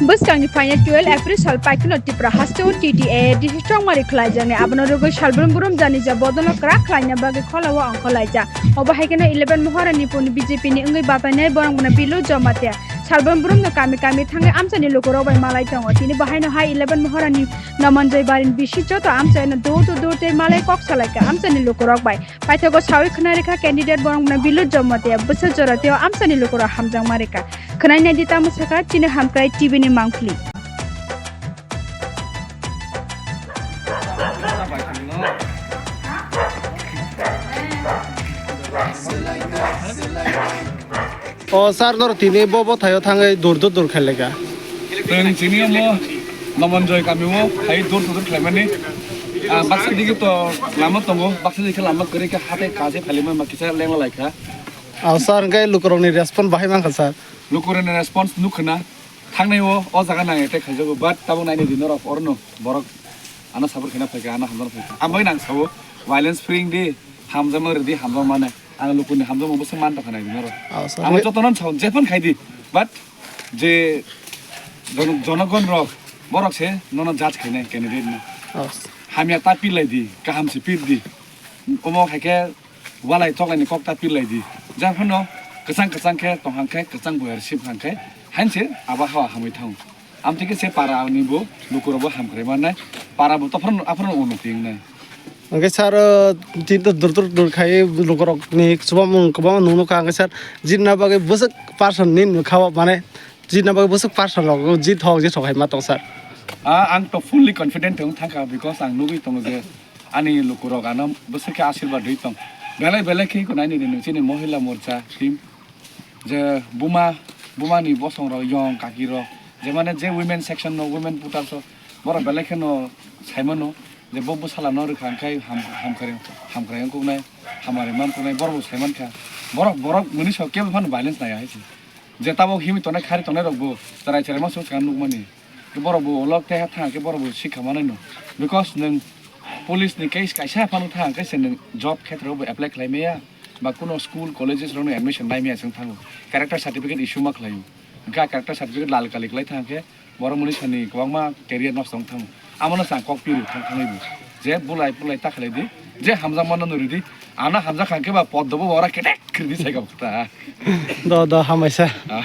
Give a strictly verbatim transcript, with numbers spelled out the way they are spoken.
Bwskangni phainai twelve April sal paikheno Tripura hasteo T T A A D C chongmari khlaijaknai, abono rwgwi salbrum brum jani ja bodolno kwrak khlaina bagwi kholao ongkhorlaijak. Obo hai kheno eleven Moharani puni B J P ni wngwi batainai borok bono Bilu Jamatia salbrum brumno kami kami thangwi amchaini lukurok bai malai tongo. Tini bo haino hai eleven Moharani Namanjoi Barin bisi joto amchaino door to door tei malai kok salaikha amchaini lukurok bai. Paithago sawi khwnai rikha candidate borok mwnai Bilu Jamatia bwsa jora teo amsani lukurok hamjakma rikha. Khwnai naidi tamo sakha chini hamkrai T V ni mangpili. O sir, norok tini bo bothaio thangwi dur dur dur khaileka. Chwng chini omo Namanjoi kamio hai dur dur khlaimani. Ah, baksa digi to lama tongo, baksa digi lama kwrwi khe hatai kaje phailima ma kisa lengla laikha. O sir, hwnkhe lukurokni response bahai mankha sir. Lukurokni response nukhwna thangnai o, o jaga nang attack khaijago, but tabuk naini di norok orono borok ano support khaina phaikha, ano hamjakna phaikha. Ambai nang sao violence free di, hamjakma rwdi, hamjakmane. Ang lukuni hamjakma bwswk man tongkha nai norok. Oh, sir. Ang jotono sao jephano khaidi, but je jon-, jonogon rok, borok se nono judge khainai candidate no. Oh, sir. Hamya ta pirlai di, kaham se pir di. Omo hai khe walai toklai ni kok ta pirlai di. Jephano kwchang kwchang khe tong hang khe, kwchang buya receive hang khe, hain se abo hawa hamwi thango. Amtwi khe se para ni bo lukurok bo hamkrai mannai, para bo tophor aphano unnoti wngnai. Hwnkhe sir, o, tini to dur dur dur khai lukurok ni chubamung kwbangma nung nukha, hwnkhe sir, jitna bagwi bwswk person ni nukha o, mane jitna bagwi bwswk person rok jit hok jit hok hai ma tong sir. Ah, ang to fully confident wng thangkha, because ang nugwi tongo je ani lukurok ano bwswk khe asirwad rwi tong. Belai belai khe iko naini di nung chini Mohila Morcha team. Je buma, bumani bosongrok, yong kakirok, je mane je women section no, women voters o, borok belai kheno saimano je bo bwsala no rwkha hwnkhe ham-, hamkrai, hamkrai wngkuknai, hamari mankuknai, borok bo saimankha. Borok, borok mwnwi sok kebo phano violence naiya hai se. Je tabok himwi tongnai, khari tongnai rok bo chwrai chwrai ma swk swkang nukmani. Borok bo ulo tei ha thang khe borok bo sikha manai no. Because nwng police ni case kaisa phano thang khe se nwng job khetra bo apply khlai maya, ba kuno school, colleges rok no admission nai maya chwng thango. Character certificate issue ma khlai o. Hwnkhe character certificate lal kali khlai thang khe borok mwnwi sani kwbangma career nosto wng thango. Amo no chwng kok piri thang thangwi bo. Je bulai bulai ta khlai di, je hamjak mano no ridi, ano hamjak kha khe ba pod dobo ora ketek khirdi sai kok ta. Do, do, hambai sir. Ah.